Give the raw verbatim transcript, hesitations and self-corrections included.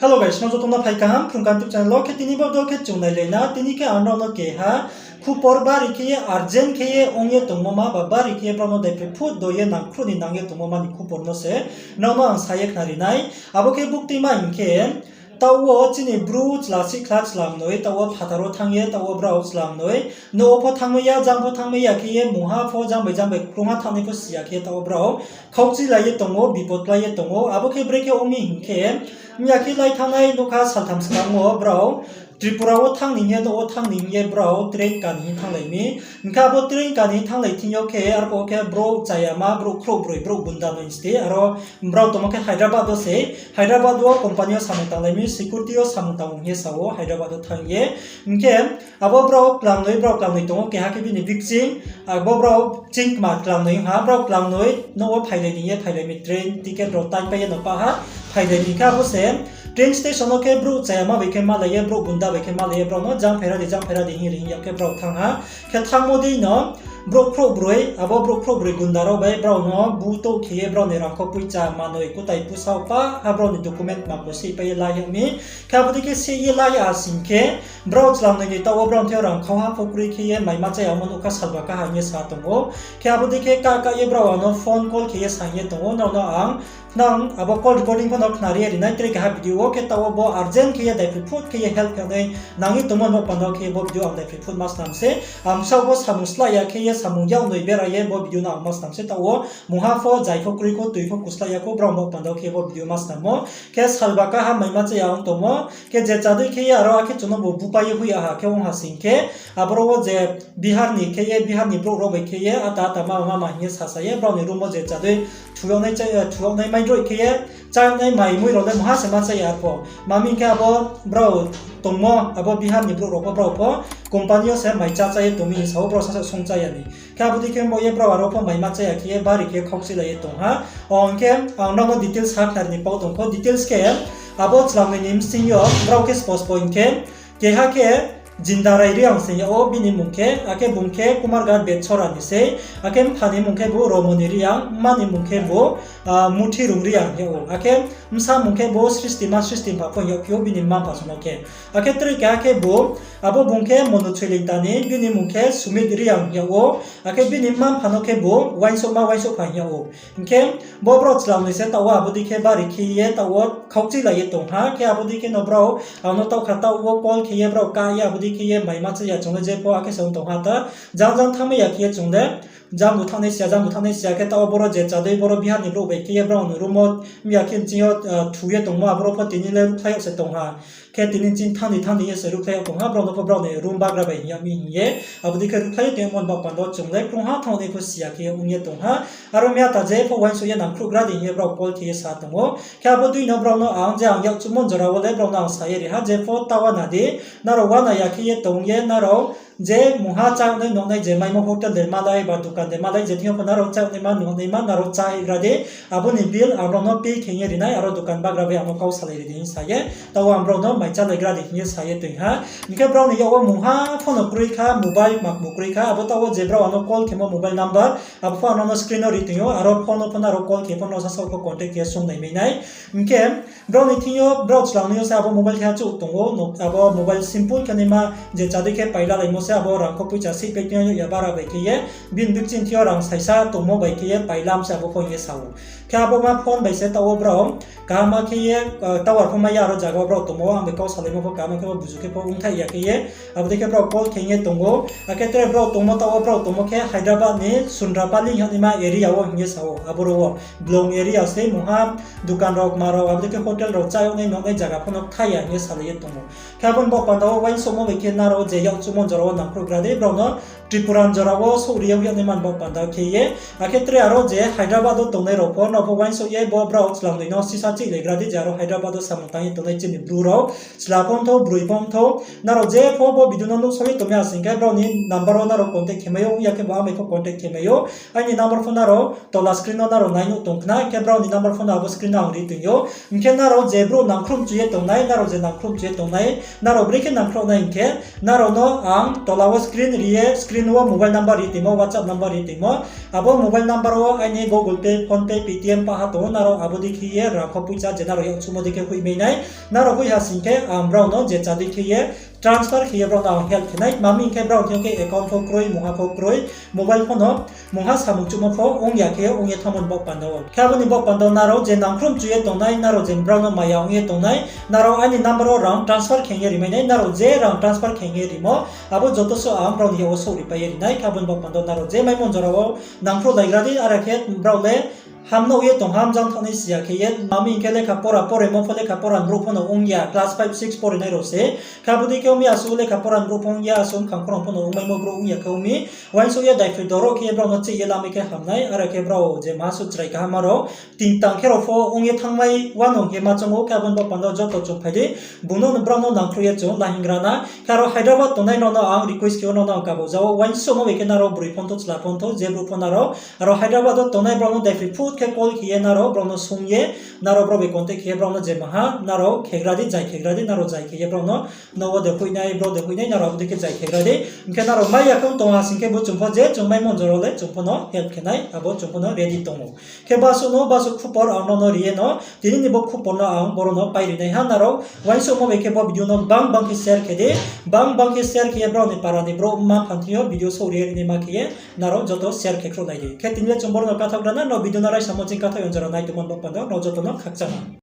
Hello guys, nrao joto no phai kaham Phrung Kaham YouTube channel wo. Khe tini bo video khe chung nailai na, tini khe ang nrao no keha khupor bari khe ye urgent khe ye ong ye tongmo ma ba bari khe ye brao no daiphroi phut do ye nangkhruh ni nang ye tongmo ma ni khupor no se nrao no ang sa ye khnari nai. Abo khe bukti ma hing khe, taoh wo chini Bru chla sihkhla chla mnoi taoh wo phathar wo thanng ye taoh wo brao chla mnoi nouh wo pho thanngmai ya, jang pho thanngmai ya khe ye mungha pho jang bai jang bai krungha thanngnai pho si ya khe taoh wo brao khaukchilai ye tong ou, bipot klái ye tong ou. Abo khe brekhe ong mi hing khe, mya khe lai thanngnai nougkha saltham skang wo brao Tripura wo thanng ni hing ye, nouh wo thanng ni hing ye brao train ka ni hing thannglai mi. Hing khe abo train ka ni hing thannglai thing yo khe, arphuh wo khe brouh chayama, brouh khrouhbroi, brouh gunda noi sti. Aro brao tongmo khe Hyderabad wo se, Hyderabad wo company yo samung tanglai mi, security yo samung tang hing ye sa ou, Hyderabad wo thanng ye. Hing khe abo brao klangnoi, brao klangnoi tong ou, keha khe bini bikching, abo brao chingkma klangnoi ha, brao klangnoi nouh wo phailai ni hing ye phailai mi, train ticket rao time pai ye no pah ha, phailai ni hing khe abo se train station wo khe brouh chayama bai khe malai ye, brouh gunda bai khe malai ye, brao no jang phaira di, jang phaira di hing ri hing ya khe brao thanng ha. Khe thanngmo dei no brouh khrouhbroi, abo brouh khrouhbroi gunda rao bai brao no butouh khe ye brao ni rangkho poicha manoi kutai pusa pah ha, brao ni document ma bo sihpai ye la yag mi. Khe abo dei khe sih ye la yag ha sing khe, brao chlangnoi ni taoh wo brao ni thing yo rang khau ha pho kroi khe ye maima chá ya ongmo nouhkha salba kaha hing ye sa tong ou. Khe abo dei khe kah kah ye brao ang no phone call khe ye sa hing ye tong ou, nrao no ang nang abo call recording pho no khnari ye ri nai tre keha video wo. Khe taoh wo bo urgent khe ye daiphroi phut khe ye help khe nai nang ye tongmo ni baoh panda wo khe bo video ang daiphroi phut ma snam se. Ang bsaoh bo samung slái ya khe ye samung yagnoi bera ye bo video no ang ma snam se, taoh wo mungha pho, zai pho, kroi pho, toi pho, kuslái ya khou, brao ni baoh panda wo khe bo video ma snam ou. Khe salba kaha maima chá ya ong tongmo, khe je chá dei khe ye aro akhe chung no bo bupai ye hoih ya ha khe ong ha sing khe, aboro wo je Bihar ni khe ye, Bihar ni brouh rao bai khe ye ata ata ma ma ma hing ye sasa ye, brao ni room wo je chá dei thu yag nai, chá, thu yag nai, mai droih khe ye chá yag nai, mai mui rao le mungha se ma chá ya arpho. Ma mi hing khe abo brao tongmo, abo Bihar ni brouh rao pho, brao pho company yo se mai chá chá ye tong mi hing sa ou, brao sasaoh song chá ya ni. Khe abo dei khe bo ye brao aro pho maima chá ya khe ye bari khe khaukchilai ye tong ha. O hing khe ang nrao no details sa khnari ni pau tong pho, details khe abo chlangnoi ni bsing yo brao khe spo spo hing khe, keha khe Jindarai Reang se yag ou, bini mmung khe, akhe bung khe Kumarghat Betchora ni sei, akhe mpha ni mmung khe bo Romoni Reang, mma ni mmung khe bo, ah, Muthirung Reang yag ou. Akhe bsa mmung khe bo Sristima, Sristimpha pho hing yag phi ou, bini mma mpha song no khe. Akhe tre keha khe bo, abo bung khe Monu Choilingta ni, bini mmung khe Sumit Reang hing yag ou. Akhe bini mma mpha no khe bo uaingsouhma, uaingsouhpha hing yag ou. Hing khe bo brao chlangnoi se taoh wo abo dei khe bari khe ye taoh wo khaukchilai ye tong ha. Khe abo dei khe no brao ang no taoh kha taoh wo call khe ye brao kah ye abo dei khe ye maima chá ya chung le je pho akhe se ong tong ha ta. Jang jang thanngmai ya khe ye chung le jang bu thanngnai si ya, jang bu thanngnai si ya khe taoh wo boro je chá dei boro Bihar ni brouh bai khe ye brao ni room wo, mya khe nching yo, ah, thu ye tongmo aboro pho tini le ruhkhlai yag se tong ha. Khe tini nching thanng ni thanng ni ye se ruhkhlai yag tong ha, brao no pho brao ni room bagra bai hing yag mi hing ye. Abo dei khe ruhkhlai ye tongmo ni baoh panda wo chung le krungha thanng ni pho si ya khe ong ye tong ha. Aro mya ta je pho uaingsouh ye nangkhruhgra di hing ye brao call khe ye sa tong ou. Khe abo dei no brao no ang je ang yakchuhmo jora wo le brao no ang sa ye ri ha, je pho ta uana di, nrao uana ya khe ye tong ye nrao je mungha chá yag nai, nuh nai, je maimo hotel de malai ba dukan de malai, je thing yo pho nrao chá yag naima, nuh naima, nrao chá hihgra di. Abo ni bill ang nrao no pay khe ye ri nai, aro dukan bagra bai ang no kau salai ri di hing sa ye, taoh wo ang brao no mai chálaigra di hing ye sa ye toing ha. Hing khe brao ni yak wo mungha pho no kroi kha, mobile ma kmu kroi kha, abo taoh wo je brao ang no call khemo mobile number, abo pho ang nrao no screen no ri toing ou, aro phone no pho nrao call khe pho nrao sasaoh pho contact khe ye sung nai mai nai. Hing khe brao ni thing yo, brao chlangnoi yo se abo mobile khe achouh tong ou, no, abo mobile simple khe naima je chá dei khe pailalaimo se, abo rangkho poicha sihpai tong ya bara bai khe ye, bini bikching thing yo rang saisa tongmo bai khe ye pailam se abo pho hing ye sa ou. Khe abo ma phone bai se taoh wo brao kaham khe ye, ah, tower pho mai ya aro zaga wo brao tongmo, ang bai kau salaimo pho kaham khe bo buzu khe pho ongthaih ya khe ye, abo dei khe brao call khe ye tong ou. Akhe tre brao tongmo taoh wo brao tongmo khe Hyderabad ni Sundrapalli hing yag naima area wo hing ye sa ou. Aboro wo blong area sei, mungha dukan rao, kma rao, abo dei khe hotel rao, chá yag nai, nuh nai zaga pho no kthai ya hing ye salai ye tong ou. Khe abo ni baoh panda wo uaingsouhmo bai khe nrao je yakchuhmo jora wo nangkhruhgra di, brao no Tripura ni jora wo souhri yag yag naima ni baoh panda khe ye. Akhe tre aro je Hyderabad wo tongnai rao pho, nrao pho uaingsouh ye bo brao chlangnoi no sisa chihlaigra di, je aro Hyderabad wo samung tang ye tongnai chini Bru rao, chla pho ongthou, broi pho ongthou, nrao je pho bo video no nuhsao ye tongmai ya sing khe brao ni number wo nrao contact khe mai ou, ong ya khe bo ang bai pho contact khe mai ou. Aini number pho nrao tola screen no nrao nai nuh tong khna, hing khe brao ni number pho no abo screen no ang ri toing ou. Hing khe nrao je brouh nangkhruh mchu ye tongnai, nrao je nangkhruh mchu ye tongnai, nrao brekhe nangkhruh nai hing khe, nrao no ang tola wo screen ri ye, screen wo mobile number ri toingmo, WhatsApp number ri toingmo, abo mobile number wo aini Google Pay, PhonePe, Paytm, T M paha tong ou, nrao abo dei khe ye rang kho poicha je nrao yakchuhmo dei khe hoihmai nai. Nrao hoih ha sing khe ang brao no je chadei khe ye transfer khe ye brao no ang help khe nai. Tma hing khe brao thing yo khe account pho kroi, mungha pho kroi, mobile pho no mungha samung chuhmo pho ong ya khe ong ye thanngmo ni baoh panda wo. Khe abo ni baoh panda wo nrao je nangkhruh mchu ye tongnai, nrao je brao no maya ong ye tongnai, nrao aini number wo rang transfer khe ye rimai nai, nrao je rang transfer khe ye rimo, abo joto suh ang brao ni ya wo souhripai ye ri nai. Khe abo ni baoh panda wo nrao je maimo jora wo nangkhruhlaigra di, are khe brao le hamno ye tong, hamjang thanng nai si ya khe ye, tma hing khe lekha pora poremo pho, lekha pora ni brouh pho no ong ya, class five, six porinai rao se. Khe abo dei khe ong mi asuh lekha pora ni brouh pho ong ya, asuh bkhang khorang pho no ongmaimo brouh ong ya khe ong mi, uaingsouh ye daiphroi doro khe ye brao no chih ye lamai khe ham nai, are khe brao je ma suh chrai kaham rao, tingtang khe rao pho ong ye thanngmai wanou hing ye ma choung ou. Khe abo ni baoh panda wo joto chung phai di, bung no brao no nangkhruh ye chung lahingra na. Khe aro Hyderabad tongnai rao no ang request khe ou, nrao no ang kabo ja ou, uaingsouhmo bai khe nrao broi phone thou, chla phone thou, je brouh pho nrao, aro Hyderabad wo tongnai brao no daiphroi phut khe call khe ye nrao brao no sung ye, nrao brao bai contact khe ye brao no je maha nrao khegra di, jai khegra di, nrao jai khe ye brao no, no wo de hoihnai, brao de hoihnai, nrao abo dei khe jai khegra di. Hing khe nrao mai ya khe ong tong ha sing khe bo chung pho je chung maimo jora le chung pho no help khe nai, abo chung pho no ready tong ou. Khe basuh no, basuh khupor ang nrao no ri ye no, tini ni bo khupor no ang boro no pai ri nai ha, nrao uaingsouhmo bai khe bo video no bang bang khe share khe di, bang bang khe share khe ye brao ni para ni brouh mma mpha thing yo video souh ri ye ri naima khe ye, nrao joto share khe khruhlai di. Khe tini le chung boro no kathaoh gra na, nrao video no raisamo ching kathaoh yong jora nai tongmo ni baoh panda wo nrao joto no khakchang ha.